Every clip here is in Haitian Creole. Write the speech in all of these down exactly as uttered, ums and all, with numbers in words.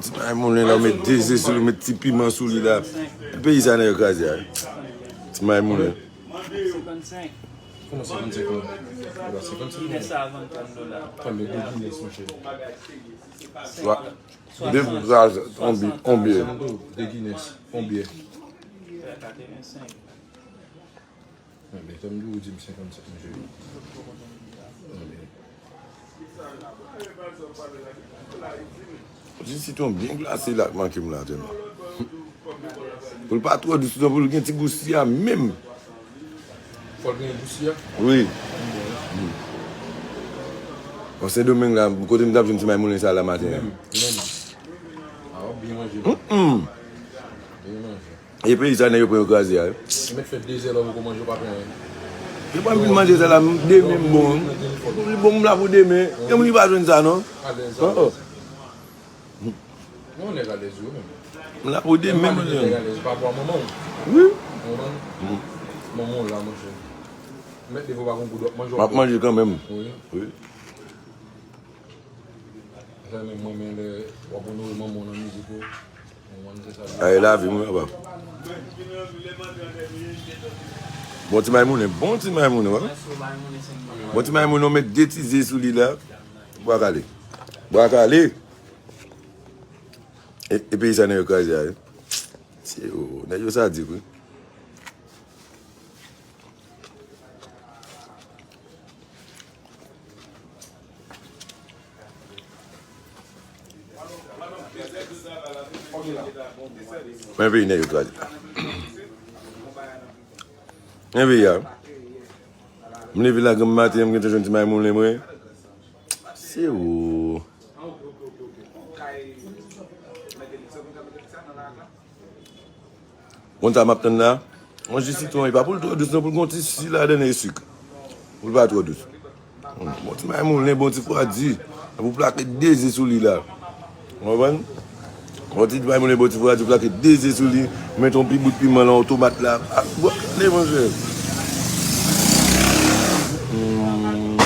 Ti may moulen la, ou met de ze sou li, ou met ti piman sou li la. Peyi sa nèg yo kraze a. Ti may moulen. Senkannsenk. Kòman senkannsenk lan? E pa senkannsenk lan. Ginès a vann trant dola. Tann, de Ginès, monchè. Swa, de gaz, on bi-, on byè. De Ginès, on byè. Katrevensenk. Enben, tann, ou di m senkannsenk, monchè. Enben. Ti sitwon byen glase la k manke m la tèlman. Pou l pa twò dous non, pou l gen ti gou si a menm. Fò l gen gou si a? Wi. Bon, Sendomeng la, kote m t ap jwenn ti may moulen sa la maten an. Menm, menm. A, w ap byen manje. Mm, mm. Byen manje. E peyi sa nèg yo pran yo kraze a, wi. Yo mèt fè de zè lè w poko manje, w pa fè anyen. Yo pa vin manje sa la, m, demen m bon. Li bon, m la pou demen. Gen moun ki pa jwenn sa, non. Alèz, oh, alèz. Non, nèg alèz, wi, menm. M la pou demen, manje. Nèg alèz, pa pou manman w. Wi. Ou konprann? Manman w la, monchè. Mèt devan w pa gon goud w ap manje. M ap manje kanmenm. Wi. Wi. Sa menm mwen, men lè w ap onore manman w nan mizik ou. Ay, lavi m, wi, papa. Bon ti may moulen, bon ti may moulen, wi. Bon ti may moulen, ou met de ti ze sou li la. Bwa kale. Bwa kale. E, e peyi sa nèg yo kraze a, wi. Se yo, nèg yo sadik, wi. Men peyi nèg yo kraze. Men peyi a. M leve la granm maten, m gentan jwenn ti may moulen mwen. Se ou. Bon, sa m ap tann la. Yon ji sitwon, e pa pou l twò dous, non, pou l gon ti si ladann e sik. Pou l pa twò dous. Bon ti may moulen, bon ti fwa di. Pou plake de ze sou li la. Ou konprann? Bon ti may moulen, bon ti fwa di, plake de ze sou li. Met yon pi bout piman la, yon tomat la. Ah, bwa kale, monchè. Hmm.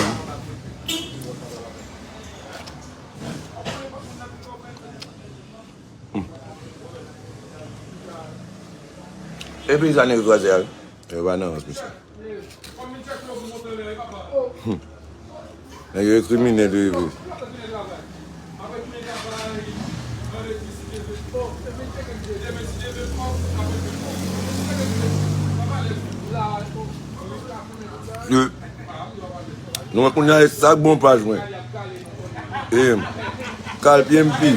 Hmm. E peyi sa nèg yo kraze a, wi. Yo pa nan rans, mesye. Hmm. Nèg yo e kriminèl yo ye vre. Yo, nou wè kounye a e sa k bon paj mwen. E, Kal P M P.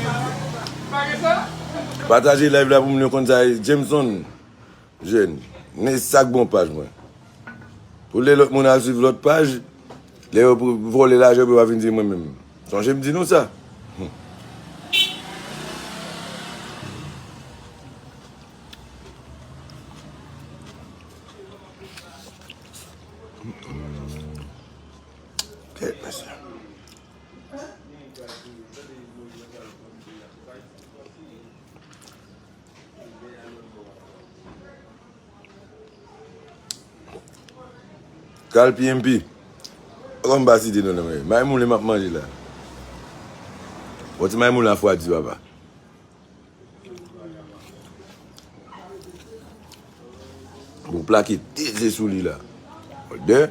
Pataje live la pou moun yo konn sa e Jameson. Jèn, men sa k bon paj mwen. Pou lè lòt moun al swiv lòt paj, lè yo pou vòlè lajan, yo pa vin di mwen menm. Sonje m di nou sa. Kèt, mesye. Kal P M P. Kòm pa site non nan men. May moulen m ap manje la. Bon ti may moulen a fwa di papa. Bon plake de ze sou li la. De.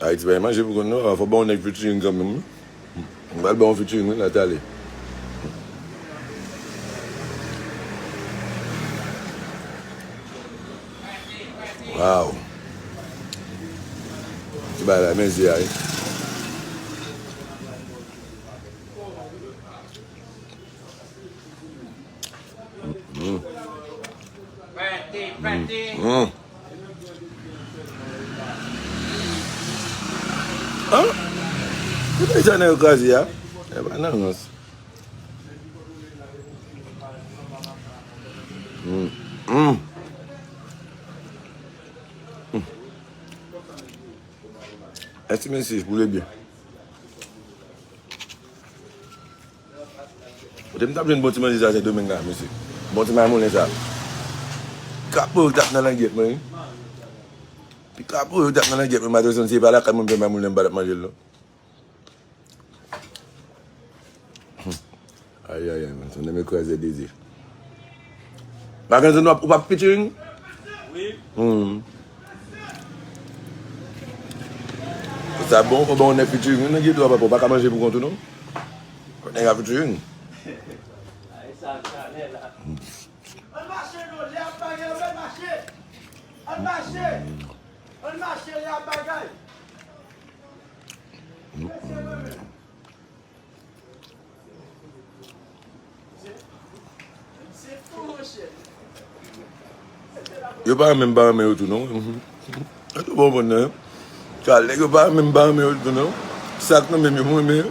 Ayiti pa gen manje pou kont nou, fò ba yon nèg featuring kanmenm, wi. M pral ba yon featuring, wi, la talè. Waw. Ti bagay la, men zye a, wi. Mm. Mm. Mm. An? Ou E sa nan yo kraze a. E pa nan rans. Mm. Mm. Mm. Èske mesye pou le byen? Kote m t ap jwenn bon ti manje sa Sendomeng la, mesye? Bon ti may moulen sa. Kapo yo t ap nan langyèt mwen, wi. Pi kapo yo t ap nan langyèt mwen, madanm, se pa lakay mwen m fè may moulen m pa t ap manje l, non. Ay, ay, ay, man, sa nèg yo kraze dezi. Makenson, w ap, w ap featuring? Wi. Hmm. Sa bon, fò ba yon nèg featuring, wi, nan geto a, papa, w pa ka manje pou kont ou, non. Fò nèg a featuring. Ann mache, non, lè ap bagay, ann mache. Ann mache. Ann mache, lè ap bagay. Yo pa renmen m pa renmen yo tou, non. Yo tou bon, bon, non. Sa, nèg yo pa renmen m pa renmen yo tou, non. Sa k nan menm yo, mwen renmen yo.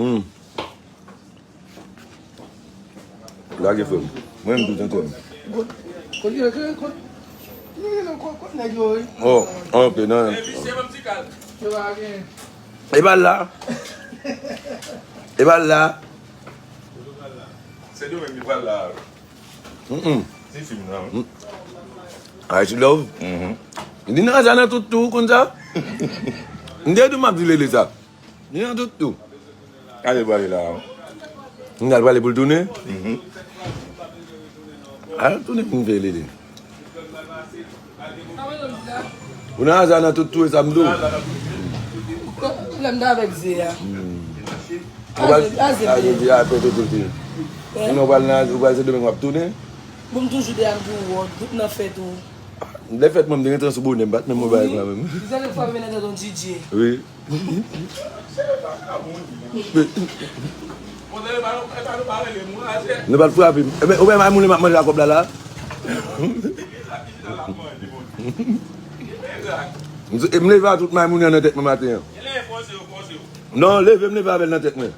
Hmm. Lage frè m. Mwen m tou tenten. Kot, kot, kot, kot, kot, kot nèg yo, wi? Oh, ok, nan. E pa la. E pa la. Se nou menm ki pral la. Mm-mm. Ti fi m nan, wi. Mm. Haiti love. Mhm. Li nan sa nan tout tou, konn sa? M te di w m ap di Lele sa. Li nan tout tou. Ale pale la, wi. M al pale pou l tounen? Mhm. Al tounen pou m fè Lele. Ou nan sa nan tout tou, e sa m di w. Lè m t avèk Ze a. Hmm. Ou pral, Aze, Aze, Aze, a pete tout li. Sinon, ou pral nan, ou pral Sendomeng, w ap tounen? Bon, m toujou de a m di w, tout nan fèt ou. Lè fèt mwen, m te gen tan sou bonè, m pa t menm mwen bagay la menm. Li te frape nan tèt yon D J. Wi. Nou pa t frape m. Ebyen, ou wè may moulen m ap manje ak kòb la la? M leve a tout may moulen nan tèt mwen maten an. Non, leve m leve avè l nan tèt mwen.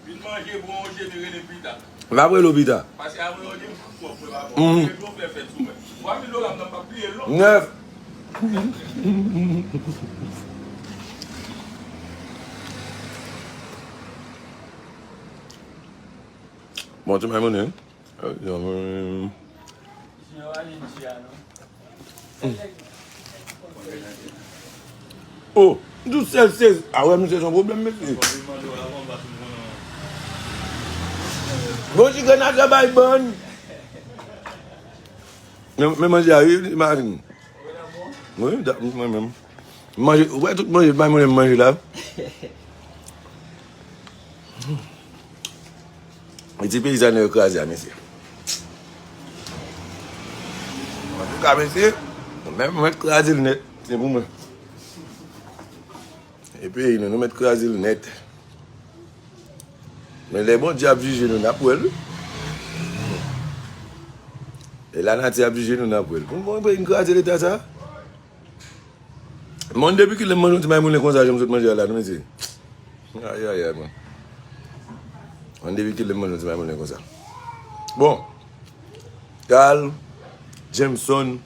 Vin manje, bon, Jemi rele pita. M ap rele w pita. Pase apre yo di m fou twòp, mwen pa bon. Mhm. Mwen fè fèt sou mwen. Twa mil dola m nan m p ap bliye l non. Nèf. Bon, ti may moulen. Oh, m di w sèl sezi. A wè, misye se yon pwoblèm, mesye. Bon, ti grenn a travay bann. Men, men manje a, wi, imajine. Wi, mwen menm. Manje, ou wè tout manje, bay mwen manje la. E ti peyizan yo kraze a, mesye. Antouka, mesye, mwen menm, mwen kraze l nèt. Se pou mwen. E peyi nou, nou mèt kraze l nèt. Men lè Bondye ap jije nou, n ap wè l, wi. Lè lanati ap jije nou, n ap wè l. Pou mwen, peyi n kraze leta sa. Mwen, depi kilè m manje yon ti may moulen konsa, jan m sot manje a la, non, mesye. Ayayay, mwen. Mwen, depi kilè m manje yon ti may moulen konsa. Bon. Carl, Jameson,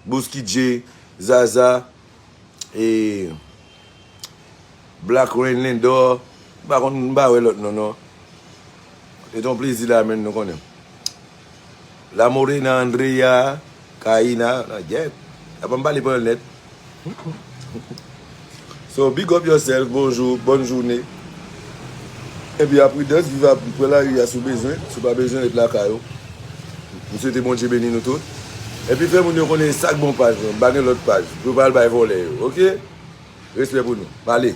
Bousky J, Zaza, e, Black Rain Lindor, m pa konn, m pa wè lòt non, non. Se te yon plezi la, menn, nou konnen. La Morena, Andrea, Kaina, nan gyèt. Apa m pale panyòl nèt. So, big up yourself, bonjou, bòn jounen. Epi a pridans, viv a, pran lari a si w bezwen, si w pa bezwen, ret lakay ou. M swete Bondye beni nou tout. Epi fè moun yo konnen sa k bon paj mwen, m pa gen lòt paj. Pou yo pa al bay vòlè yo, oke? Respè pou nou. M ale.